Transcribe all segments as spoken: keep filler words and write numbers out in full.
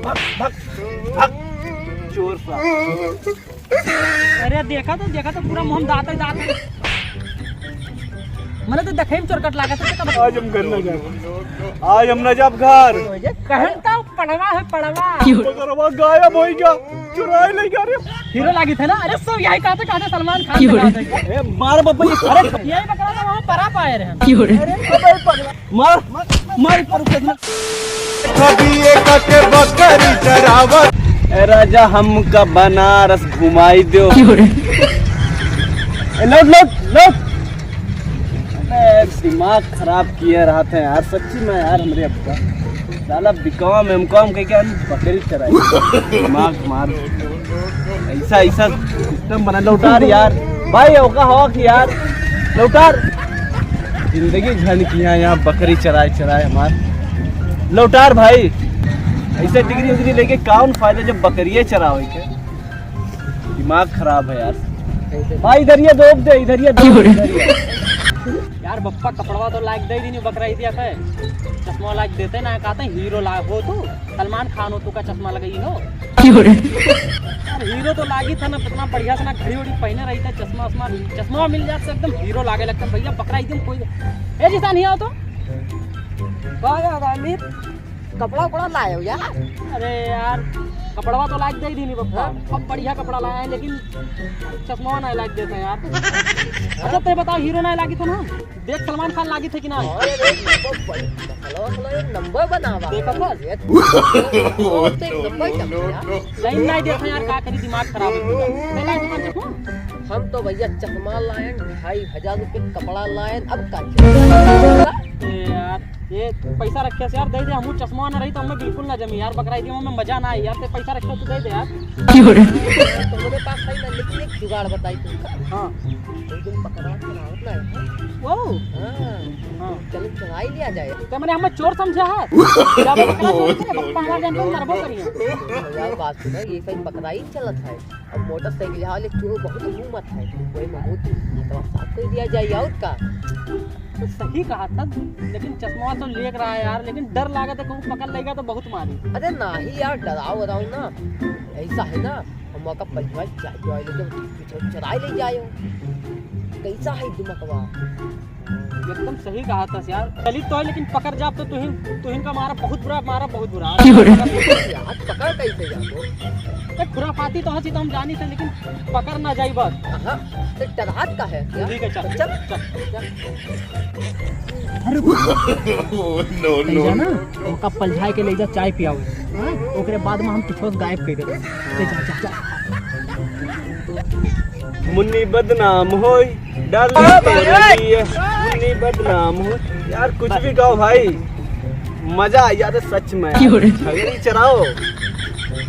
भाग, भाग, भाग, चोर सा। अरे देखा तो, देखा तो पूरा मुंह में दांत ही दांत है। मने तो देखे में चोरकट लागत है, तो आज हम घर ना जाब। आज हम ना जाब घर। कहन का पड़वा है, पड़वा। पकड़वा गायब होइ गया, चुराए ले गया रे। हीरो लागी थे ना? अरे सब यही कहा थे, कहा थे सलमान खान की हो रही? ए, मार बप्पा, ये अरे यही बकरा था, वहाँ परा पाए रहे हम। की हो रही? अरे, अबे पगला। मार, मार, मार, पर उठे ना। कभी एक के बकरी चरावत। ए राजा, हमका बनारस घुमाई दो। की हो रही? ए, लौट, लौट, लौट। अबे, दिमाग खराब किए रहत है यार, सच्ची में यार, हमरे अब्बा। साला B.Com, M.Com के क्या बकरी चराई। दिमाग मार। ऐसा, ऐसा system बना, लौटार यार। भाई, ओका हवा की यार, लौटार। जिंदगी झंड किया यहाँ बकरी चराए, चराए हमार। लौटार भाई, ऐसे डिग्री उग्री लेके कौन फायदा जब बकरिये चरावे के? दिमाग खराब है यार। भाई, इधर ये दोब दे, इधर ये दोब, इधर ये। यार बप्पा, कपड़वा तो लाग दे दीनी बकरा इदिया पे। चश्मा लाग देते ना, कहते हीरो लाग हो तू, सलमान खान हो तू का चश्मा लगाई हो। की हो रही? यार हीरो तो लागी था ना, इतना बढ़िया से ना घड़ी उड़ी पहने रही था, चश्मा उश्मा, चश्मा मिल जात तो एकदम हीरो लागे लगता भैया, बकरा एकदम कोई। ए जी, नहीं आओ तो। का यार अमित, कपड़ा उपड़ा लाए हो यार? अरे यार, कपड़वा तो लाग दे ही नहीं बप्पा। हाँ? अब बढ़िया कपड़ा लाया है, लेकिन चश्मा नहीं लाग देते यार। अच्छा, ते बताओ, हीरो नहीं लागी था ना? देख, सलमान खान लागी थे कि ना? अरे रे, नंबर बन-, नंबर, नंबर बनावा। देखा था? ये तो एक नंबर चल रहा है। लाइन नहीं देते यार, का करी, दिमाग खराब हो गया। नहीं लाए दुकान से कौन? हम तो भैया चश्मा लायन, ढाई हजार रुपये कपड़ा लायन, अब का चाहिए? ए यार, ये पैसा रखे से यार, दे दे, हमू चश्मा ना रही तो हमें बिल्कुल ना जमी यार, बकरा दी हमें मजा ना आई यार, ते पैसा रखे तो दे दे यार। की हो रही? तो मेरे पास है ना, लेकिन एक जुगाड़ बताई तुमका। हाँ। एक दिन पकड़ा के रावत ना है। वो? हाँ। हाँ। चलो चुराई लिया जाए। तो मैंने हमें चोर समझा है? जब पकड़ा चोर थे, बप्पा हमारे जान पर मरबो करिए। यार बात सुनो, ये सही पकड़ा ही चलत है। अब मोटरसाइकिल वाले चोर बहुत घूमत है, वही में बहुत हथवा साफ कर दिया जाए और का। तो सही कहा था, लेकिन चश्मा तो लेके रहा है यार, लेकिन डर लागत है कहूँ पकड़ लेगा तो बहुत मारी। अरे नाही यार, डराओ वराओ ना, ऐसा है ना, हम मौका पर भाई चाय पिवाई ले जाओ, पीछे चुराई ले जाओ, कैसा है दिमागवा? एकदम सही कहा था यार। चली तो है, लेकिन पकड़ जाब तो तुहिन, तुहिन का मारा बहुत बुरा, मारा बहुत बुरा। की हो रही? यार, पकड़ कैसे जाबो? ए, खुराफाती तो हंसी तो हम जानी थे, लेकिन पकड़ ना जाई बस। हाँ, तो डरात का है क्या? ठीक है, चल, तो चल। चल, चल। अरे, नो, नो, ले जा ना, ओका पलझाए के ले जा, चाय पियाओ। हाँ? ओकरे बाद में हम तुझको गायब कर देबे। ले जा, जा, जा। मुन्नी बदनाम होई, डार्लिंग अरे भाई, तोरे ओए! लिए। मुन्नी बदनाम होई। यार, कुछ भी कहो भाई, मजा आ जाता सच में। क्यों रे? छगड़ी चराओ,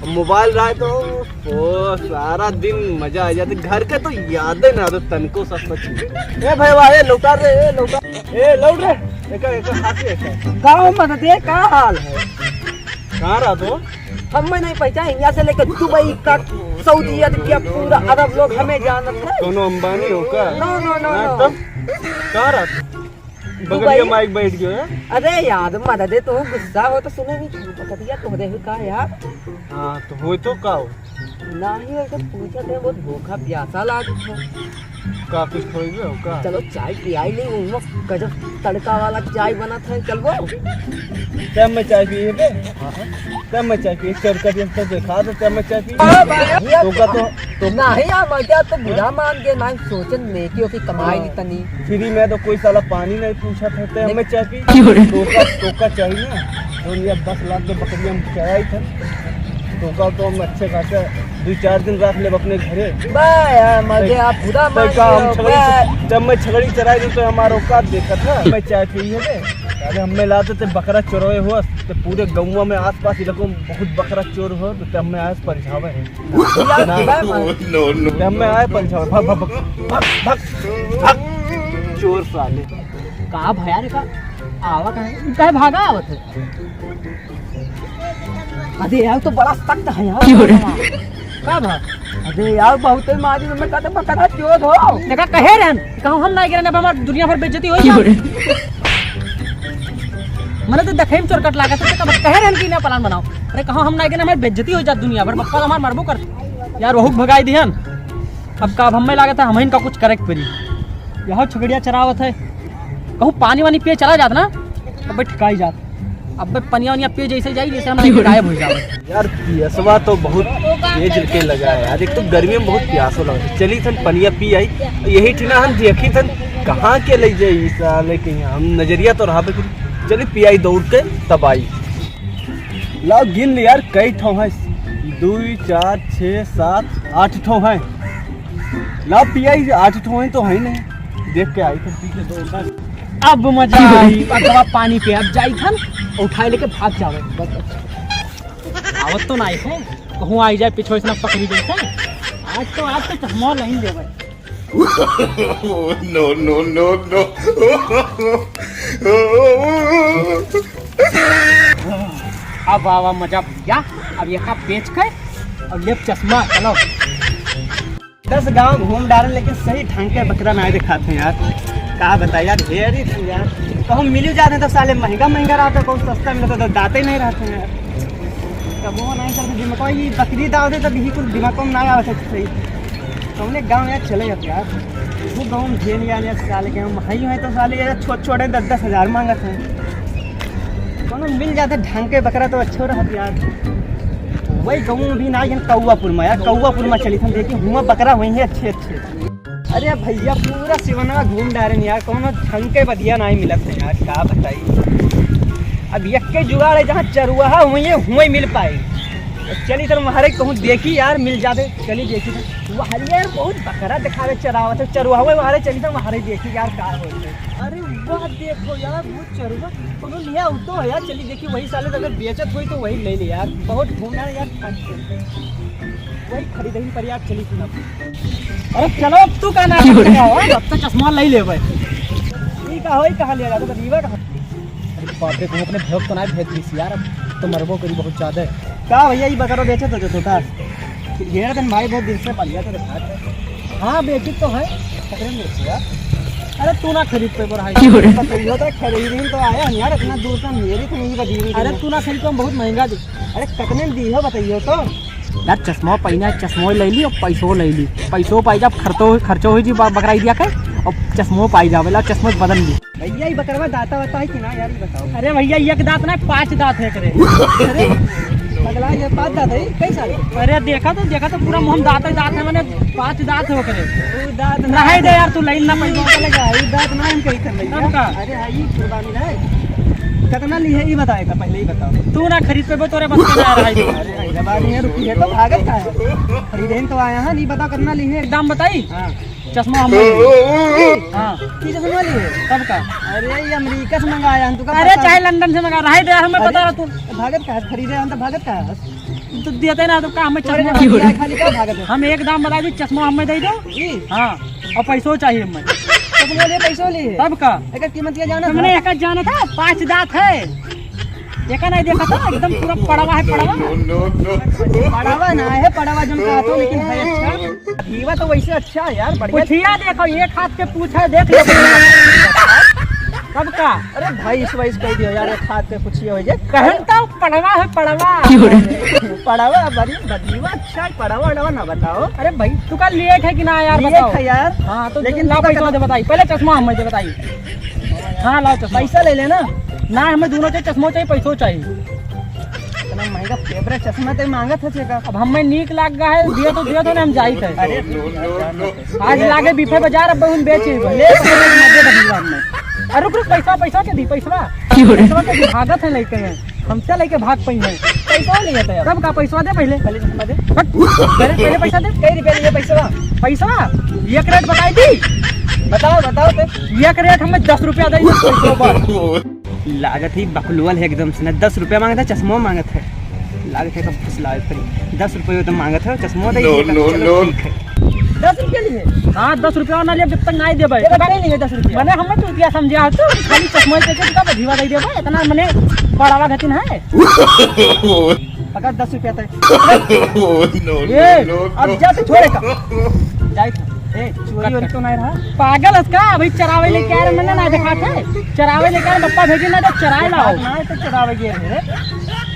मोबाइल रहा है तो, ओ, सारा दिन मजा आ जाता। घर के तो यादें ना आते तनको सा, सच में। ए भाई, वाह, ए, लौटा रे, ए, लौटा, ए, लौट रे, एका, एका, हाथ में एका। गाँव में तो देख, का हाल है? कहाँ रहा तो? हमें नहीं पहचान, यहाँ से लेकर दुबई तक, सऊदी अरबिया, पूरा अरब लोग हमें जानत है। कोनो अंबानी हो का? No, no, no, हाँ, no। तब कहाँ रहत? दुबई। बगलिया माइक बैठ गयो है। अरे यार, मददे तो गुस्सा हो तो सुने नहीं, बकरिया तोहरे हो का यार? हाँ, तो हो तो का हो? नाही, ऐसे पूछत है, बहुत भूखा प्यासा लागत है। का कुछ खोइबे हो का? चलो चाय पियाई ली, उमा गजब तड़का वाला चाय बनत है, चलबो? तब मैं चाय पिए बे? हाँ, हाँ। तब मैं चाय पिए, चल कभी हमको देखा दे, तब मैं चाय पिए। हाँ, भाई, तो का तो, तो नाही यार, मैं क्या तो बुरा मान गए, ना सोचन नेकी ओकी कमाई हाँ। ली तनी। फ्री में तो कोई साला पानी नहीं पूछा था, तब मैं चाय पी। क्यों रे? तो का, तो का चाहिए ना, तो ये दस लाख के बकरी हम चराई थे। तो का तो हम अच्छे खासे दो चार दिन रख लेब अपने घरे। बा यार, मजे तो आप बुरा तो मान का हम गए हो, छगड़ी बा। जब मैं छगड़ी चराई दूँ तो हमारा औकात देखत है। मैं चाय पी है बे। अरे हमें लाते ते बकरा चोरवे हुआ, तो पूरे गौवा में आसपास इलाकों में बहुत बकरा चोर हो, तो ते हमें आस पर झावे है। यार, ना। बा मान। No, no। ते हमें आए पर झावे। भाग, भाग, भाग, भाग, भाग। चोर साले। का भया रे का? आवा काहे? काहे भागा आवत है? अरे यार, तो बड़ा सख्त है यार। क्यों रे? का भा? अरे यार, बहुते मारी में कहते पकड़ा चोर हो। देखा, कहे रहन, कहूँ हम ना गिरन, अब हमार दुनिया भर बेइज्जती होई। क्यों रे? मने तो देखे में चोरकट लागत है, तो कहे रहन कि ना plan बनाओ। अरे कहाँ हम नाहीं गए ना, हमार बेइज्जती होइ जात दुनिया भर, पप्पा तो हमार मरबो करत। यार वहू के भगाई दिहन। अब का, अब हमें लागत है हमहिन का कुछ करे के पड़ी। यहो छगड़िया चरावत है, कहूँ पानी वानी पिए चला जात ना, अब ठिकाई जात। अब पनिया वनिया पिए जैसे जाई, जैसे हम गायब होइ जावे। यार पियसवा तो बहुत तेज के लगा है यार, एक तो गर्मी में बहुत प्यासो लगा है। चली थन पनिया पी आई, यही ठिना हम देखी थन कहाँ के ले जाई ई साले के, हम नजरिया तो रहा पे कुछ। चली पियाई दौड़ के तब आई। लाओ गिन ले यार, कई ठो है? दुई, चार, छः, सात, आठ ठो है। लाओ पियाई, आठ ठो है तो है नहीं, देख के आई थन। अब मजा आई, अब जब पानी पे अब जाई थन, उठाए लेके भाग जावे। बस, बस। आवत तो नाहीं है, कहूँ आई जाए पीछे से ना पकड़ी जैसे। आज तो, आज तो चश्मा नहीं देवे। No, no, no, no। अब आवा मजा भैया, अब यका बेच के और लेब चश्मा, चलो। दस गाँव घूम डारे लेकिन सही ढंग के बकरा नाहीं देखात हैं यार। का बताई यार, ढेरी थन यार। कहूँ मिली जात हैं तो साले महँगा महँगा रहत है, कहूँ सस्ता मिलत है तो दाते नहीं रहत हैं यार। कबो नाहीं चलते दिमाग, ये बकरी दाव दे तब यही कुछ दिमाग में ना आवत है सही। कौने गाँव यार चले जाते यार। वो गाँव में झेल यार, यार साले के हम हई हैं तो साले यार छोट छोट हैं, दस दस हजार माँगत हैं। कौनो मिल जाते ढंग के बकरा तो अच्छो रहत यार। वही गाँव में भी ना, लेकिन कौआपुर में यार, कौआपुर में चली थन देखी, हुआँ बकरा हुई है अच्छे अच्छे। अरे भैया पूरा सिवनवा घूम डारे यार, कौनो ढंग के बधिया नाहीं मिलत है यार, का बताई। अब यक्के जुगाड़ है, जहाँ चरुआहा हुई है, हुई मिल पाए। तो चली सर वहाँ रे कहूँ देखी यार, मिल जाते, चली देखी सर। वहाँ यार बहुत बकरा दिखावे चरावत है, चरुआहा वहाँ रे चली सर वहाँ रे देखी यार का होत है। अरे वाह देखो यार, वो चरुआ कोनो लिया उ तो है यार, चली देखी वही साले तो अगर बेचत होई तो वही ले ले यार, बहुत घूमना है यार, वही खरीदही पर यार चली सुना। अरे चलो अब तू का ना हो, अब तो चश्मा ले ले भाई। ई का होई, कहाँ लिया जाता, तो रीवा कहाँ? अरे बाप रे, कहूँ अपने भेव तो ना भेज दीस यार, अब तो मरबो करी बहुत ज्यादा। का भैया, ई बकरो बेचे तो जो तोता? घेर दिन भाई, बहुत दिन से बढ़िया तो दिखा था। हाँ, बेची तो है। पकड़े में बेची यार। अरे तू ना खरीद पे बढ़ाई। क्यों रे? बताइयो तो खरीद ही तो आया यार, इतना दूर से मेरी तो नहीं बदी हुई अरे है। तू ना खरीद तो हम बहुत महंगा दी। अरे कितने में दी हो बताइयो तो। यार चश्मा पहिना, चश्मो ले ली और पैसो ले ली। पैसो पाई जा, खर्चो, खर्चो हुई जी बा-, बकराई दिया के, और चश्मो पाई जा, बोला चश्मो बदल ली। भैया, ई बकरवा दाता वाता है कि ना यार, ई बताओ। अरे भैया, एक दांत ना, पांच दांत है एकरे। अरे, पगला, ये पांच दांत है, कई साल के? अरे देखा तो, देखा तो, पूरा मुंह दांत है, दांत है, माने पांच दांत है ओकरे। ऊ दांत ना रहे है। दे यार, तू लाइन ना पैसा चलेगा, ई दांत ना हम कहीं कर लेंगे। तब का? अरे हाँ, ई कुर्बानी ना है। कितना ली है, ई बताएगा, पहले ही बताओ। तू ना खरीद पेबो, तोरे बस के ना रहा है। अरे, जबानी है, रुकी है, तो भागत का है? खरीदे तो आया है, नहीं बताओ कितना ली है। दाम बताई? हाँ। चश्मा हम ले ली। हाँ। की चश्मा ली है? तब का? अरे, ये अमेरिका से मंगाया हम, तुका अरे, पता चाहे लंदन से मंगा, रहे दे, हमें अरे, पता रहा तू। भागत का है? खरीदे हम तो भागत का है? तो देते ना, तो का हमें तोरे चश्मा जब दिया है, खाली का भागत है? हम एक दाम बता दी, चश्मा हमें दे दो। ई? हाँ, और पैसो चाहिए हमें। चश्मा ले, पैसो ले। तब का? एकर कीमत क्या जाना हमने था? एकर जाना था, पाँच दांत है। एका नहीं देखा था, एकदम पूरा पड़वा है, पड़वा। No, no, no, no। पड़वा ना है, पड़वा जन कहा तो, लेकिन है अच्छा। दीवा तो वैसे अच्छा है यार, बढ़िया। पुछिया देखो, एक हाथ के पूछ है, देख लो। कब का? अरे भाई, इस वैसे कह दियो यार, एक हाथ के पूछिए हो जाए। कहन तो पड़वा है, पड़वा। क्यों रे? पड़वा, बड़ी दीवा अच्छा है, पड़वा, वड़वा ना बताओ। अरे भाई, तू का लेट है कि ना यार, लेट बताओ। है यार। हाँ, तो लेकिन ला तू का पैसा दे बताई, पहले चश्मा हमें दे बताई। हाँ, लाओ चश्मा। पैसा ले लेना। ना, हमें दोनों चाहिए, चश्मो चाहिए, पैसो चाहिए। इतना महंगा फेवरेट चश्मा ते मांगत है का? अब हमें नीक लाग गा है, दियो तो दियो तो ना, हम जाई थे। अरे, आज लागे बिफे बाजार, अब हम बेच ही ले, पैसा मत दे, अभी बाद में। अरे रुक, रुक, पैसा, पैसा के दी, पैसा। क्यों रे? पैसा के दी, भागत है लेके हैं। हमसे लेके भाग पई है। पैसा लिए थे अब। कब का पैसा दे पहले? पहले चश्मा दे। हट। पहले, पहले पैसा दे। कई रुपया लिए पैसा? पैसा? एक रेट बताई दी। बताओ, बताओ तो। एक रेट हमें दस रुपया दे, पैसा बस। लागत है बकलुअल है एकदम से ना, दस रुपया मांगत है, चश्मा मांगत है। लागत है कब फुसलावे पड़ी। दस रुपया तो मांगत है, चश्मा दे। No, no, चलो, no। ठीक है। दस रुपया लिए? हाँ, दस रुपया ना लिए जब तक नहीं देबे। ये बताई नहीं है दस रुपया। मैंने हमें तो रुपया समझा हो तो, खाली चश्मा दे के का बधिया दे देबे, इतना मने पड़वा घटिन है। पकड़ दस रुपया तक। No, no, ए, no, अब no। जा तो छोड़े का। जाए था। ए, चोरी वोरी तो नहीं रहा? पागल है का? अभी चरावे लेके आ रहे, मैंने ना देखा था। चरावे लेके आ रहे, पप्पा भेजे ना तो चराए लाओ। ना तो चरावे गए रे।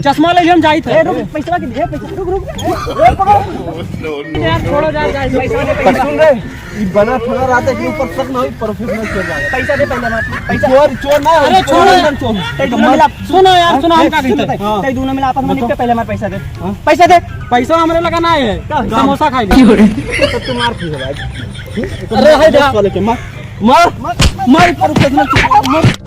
चश्मा ले हम जाइत है। ए, रुक, पैसा के दे, पैसा, रुक, रुक, रुक, रुक, रुक। यार, छोड़ो, जा, जा, पैसा दे, पैसा। सुन रे, ई बना ठगा रहता है कि ऊपर शक ना हो, professional चोर रहा है। पैसा दे पहले हमारे, पैसा। चोर, चोर ना, अरे, चोर छोड़ो। अंदर चोर। तै दोनों मिला, सुनो यार, सुनो, हम का कहते हैं? हाँ। तै दोनों मिला आपस में निपटे, पहले हमारे पैसा दे। हाँ। पैसा दे। पैसा हमरे लगा ना है, समोसा खाई ले। तो तू मार खा भाई। अरे, है जा। वाले के मार, मार, मार, professional चोर, मार।